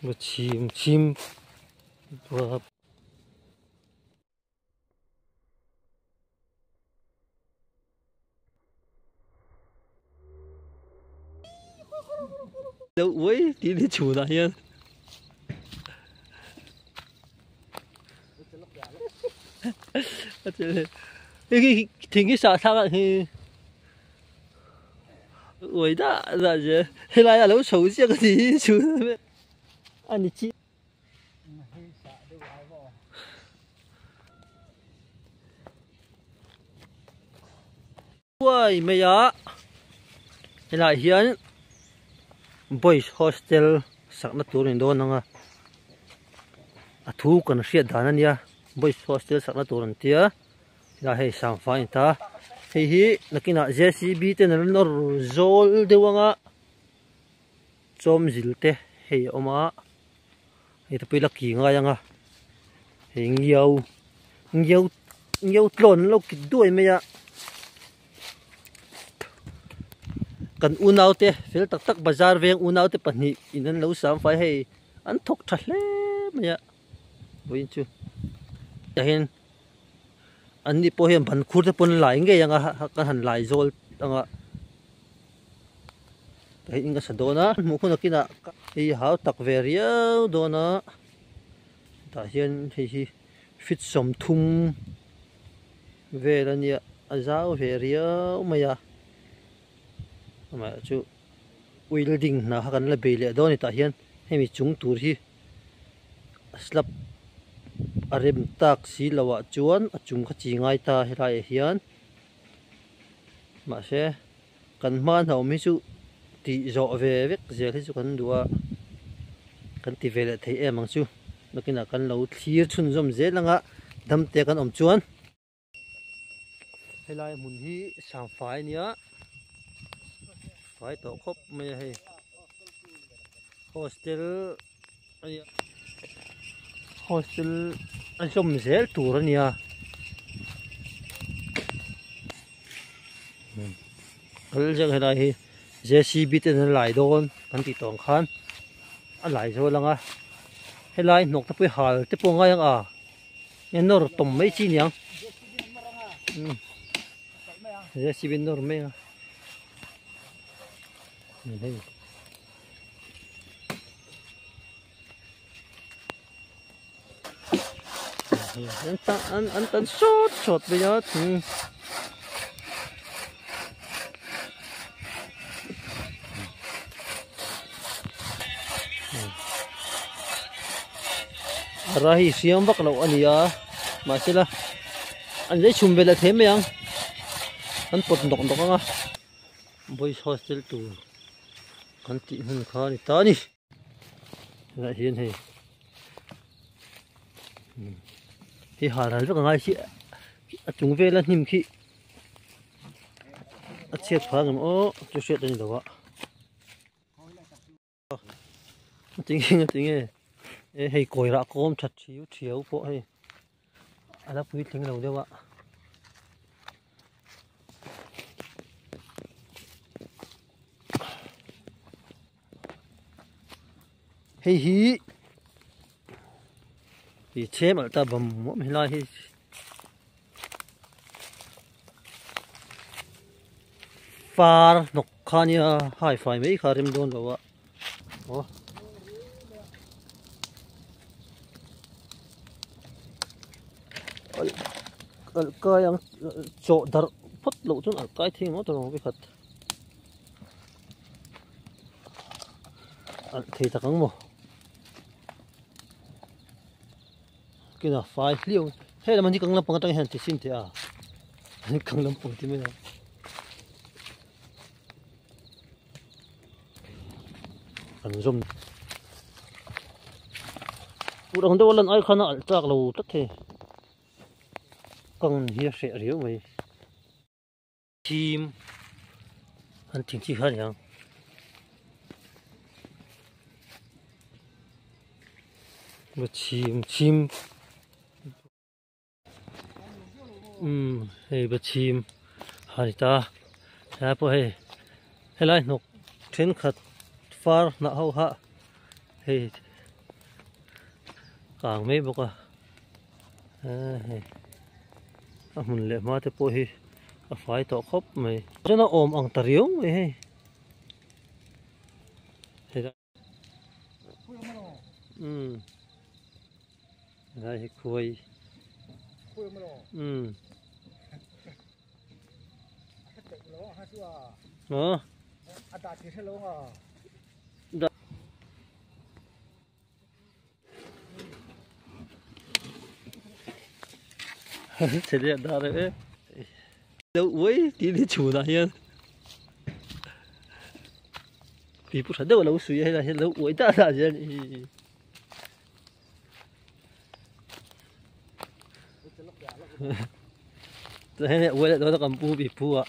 Va chhim chhim Lo uai tih ni chhunah hian thing hi sah thlak ah hi uai dah dah zel helai a lo chho chiah ka ti hi chhun a ni chi. Uai mai a helai hian boys hostel sakna tur a ni dawn ang a a thu kan hriat dan a nia boys hostel sakna tur an tia helai hei sangfa a ni ta hei hi nakinah J C B ten an nawr zawl deuh ang a chawm zil te hei a awm a hei te pawh hi la ki ngai ang a hei ngiau ngiau ngiau tlawn an lo kit duai mai a kan unau te fel tak tak bazar veng unau te pahnih in an lo sam fai hei an thawk tha hle mai a vawiin chu tah hian an ni pawh hian ban khur te pawn lai ngei ang a kan han lai zawl ang a. Hei in ka sa dawn a hmuh hun akinah hei hau tak ve riau dawn a tah hian hei hi feet 30 vel a nia a zau ve riau mai a amaherawhchu welding hna kha kan la bei leh dawn a ni tah hian hemi chung tur hi a slab a rem tak si lo ah chuan a chung kha chi ngai ta helai ah hian mahse. Kan hma hnawm hi chu tih zawh ve vek zel hi chu kan duh a, kan ti ve leh thei em ang chu. Nakinah kan lo thlir chhunzawm zel anga dam te kan awm chuan. Helai hmun hi sangfai a nia, fai tawh khawp mai a hei. Hostel a nia, hostel a zawm zel tur a nia. Kal zek helai hi JCB ten an lai dawn kan tih tawh ang khan a lai zo lang a helai hnawk te pawh hi hal te pawh a ngai ang a nge nawr tawm mai chi niang JCB nawr mai ang hei. An tan an an tan sawt sawt mai a thing ara hi siam vak loh a ni a mahse la an lei chhum vel a them mai ang an pawt nawk nawk ang a boys hostel tur kan tih hmun kha a ni ta a ni. Helai hian hei hei hal ral vek a ngai si a chung vela hnim khi a chhiat phah ang em aw chu hriat a ni lo a a tinge a tinge e hei kawi rah kawm tha thiu thiau pawh hei a la puitling lo deuh a. Hei hi i chhem alh ta bam awm helai hi far hnawk kha nia hai fai mai kha rem dawn lo a aw alh kai ang chawh darh phawt loh chuan alh kai thei ngawt ang vekhat. Alh thei tak ang maw kina fai hliau hei lam hi kang lampang atang hian ti sin teh a kang lampang ti mai a kan zawm tur ang deuh a lan ai khan a alh chak lo tlat thei kang hi a hreh riau mai. Thim an thing chi kha aniang va chhim chhim umm hei va chhim ha ni ta helai pawh hei helai hnawk thenkhat far hnah ho kha hei. kang mai bawk a hei a hmun leh hma te pawh hi a fai tawh khawp mai chuan a awm ang ta riau mai hei. Um helai hi khuai um maw chhe dar e lo uai tih ni chhunah hian pipu tha deuh a lo sui a helaiah hian lo uai dah dah zel a ni chuan hei uai leh dawn a kan pu pipu ah.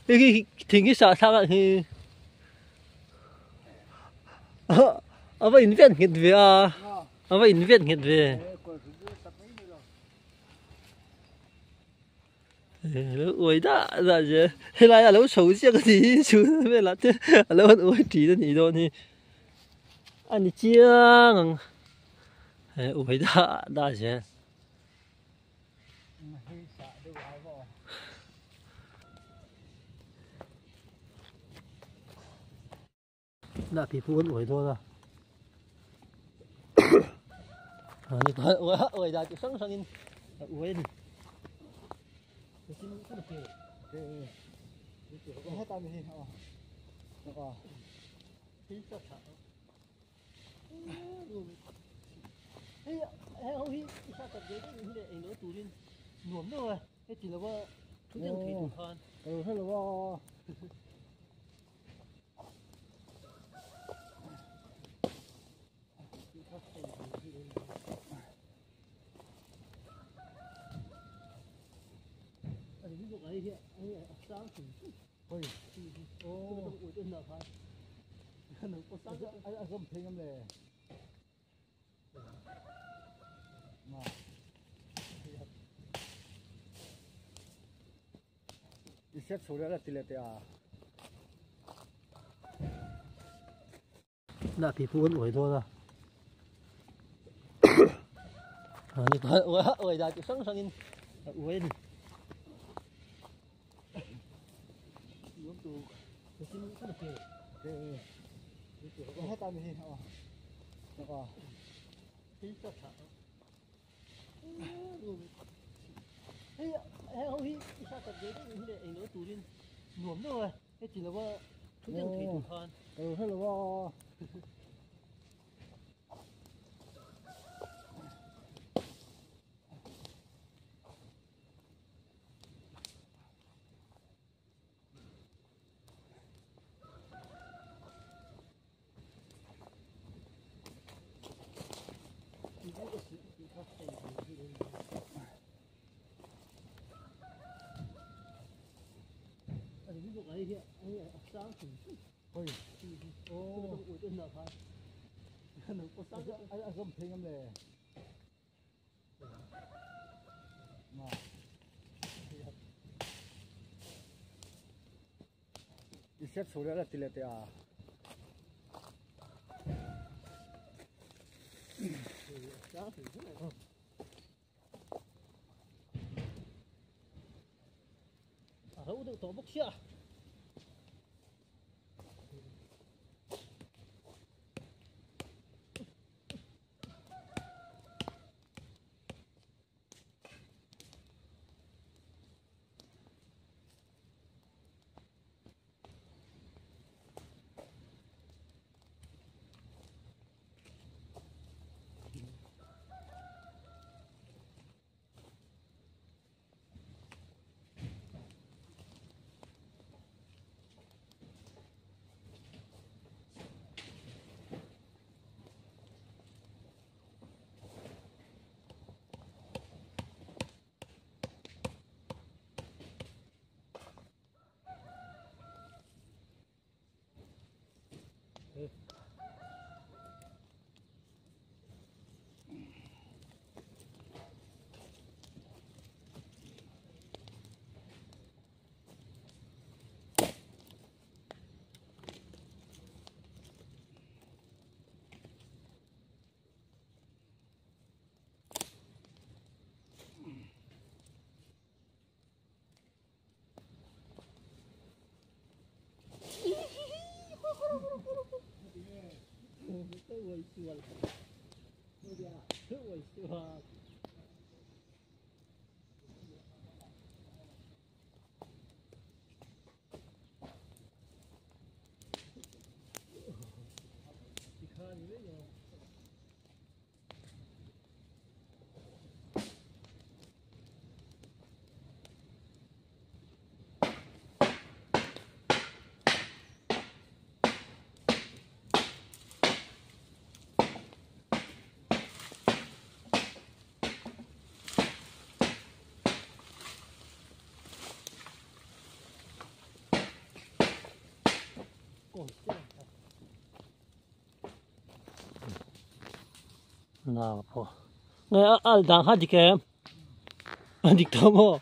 Hei thing hi sah thlak ah hi a va in vet nghet ve a a va in vet nghet ve uai dah dah zel helai a lo chho chiah ka ti hi chhun velah te a lo han uai thin a nih dawn hi. A ni chiang ang he uai dah dah zel. Lah pi pawh an uai dawn a. Uai dah chi hrang hrangin a uai a ni. Lah pi pawh an uai dawn a uai dan chi hrang hrangin a uai a ni. A ro deuh tawh bawk sia. Na po. Ngay al dang ha dik em. Dik tho mo.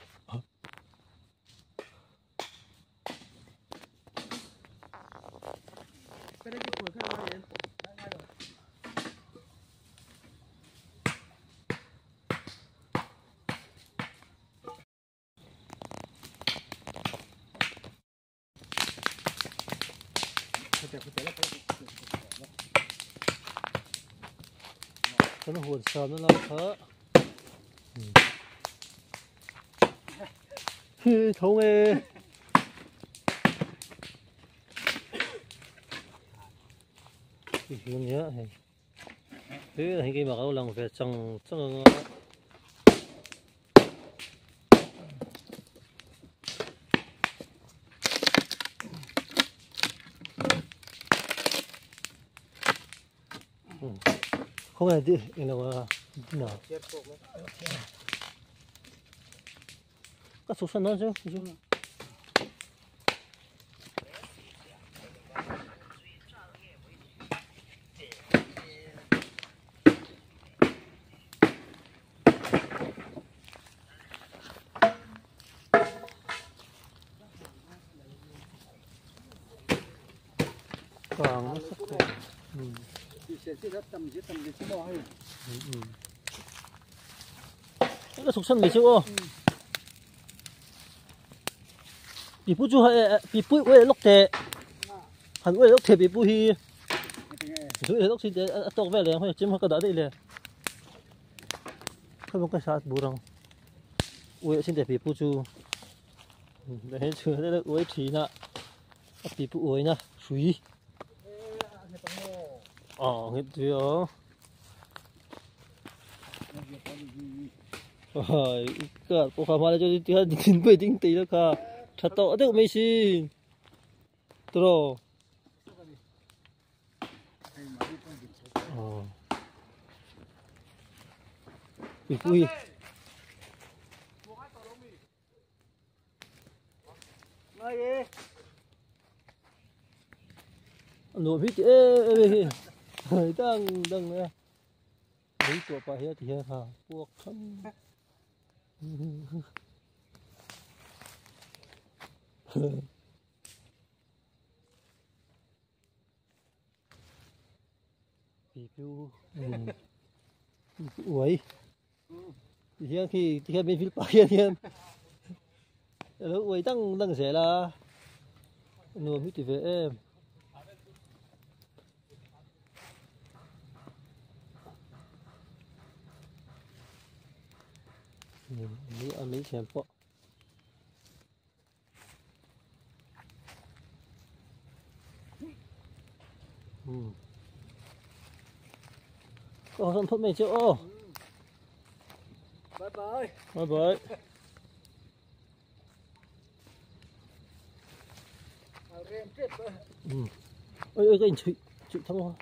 Nó hồn sờ nó lo thở thông ê thì nhớ thế là cái mà có lòng về trong trong không phải đi nó nó cái số nó chứ còn nó sắc cái sục sân mình chưa bị bút chú hay bị bút quay lốc tệ hắn quay lốc tệ bị bút hi chú lốc thì tóc về liền hay chim cái đó đi liền không có cái sát bù rong quay xin để bị bút chú để chú để quay thì nè bị bút quay nè suy ờ nghe chưa rồi cái cô khám phá cho đi tin bể tinh tế đó cả thật to được mấy xin rồi ờ ui nổ biết ê ê đang đang nè mấy chỗ bà hết thì hả buộc không bị piu ui hiện khi thì bên phía bà hiện nó ui tăng tăng sẽ là nổ biết thì về em mấy钱包。Có con thuốc mày chưa? Bye bye. Bye bye. Ôi ôi cái anh chị thằng không?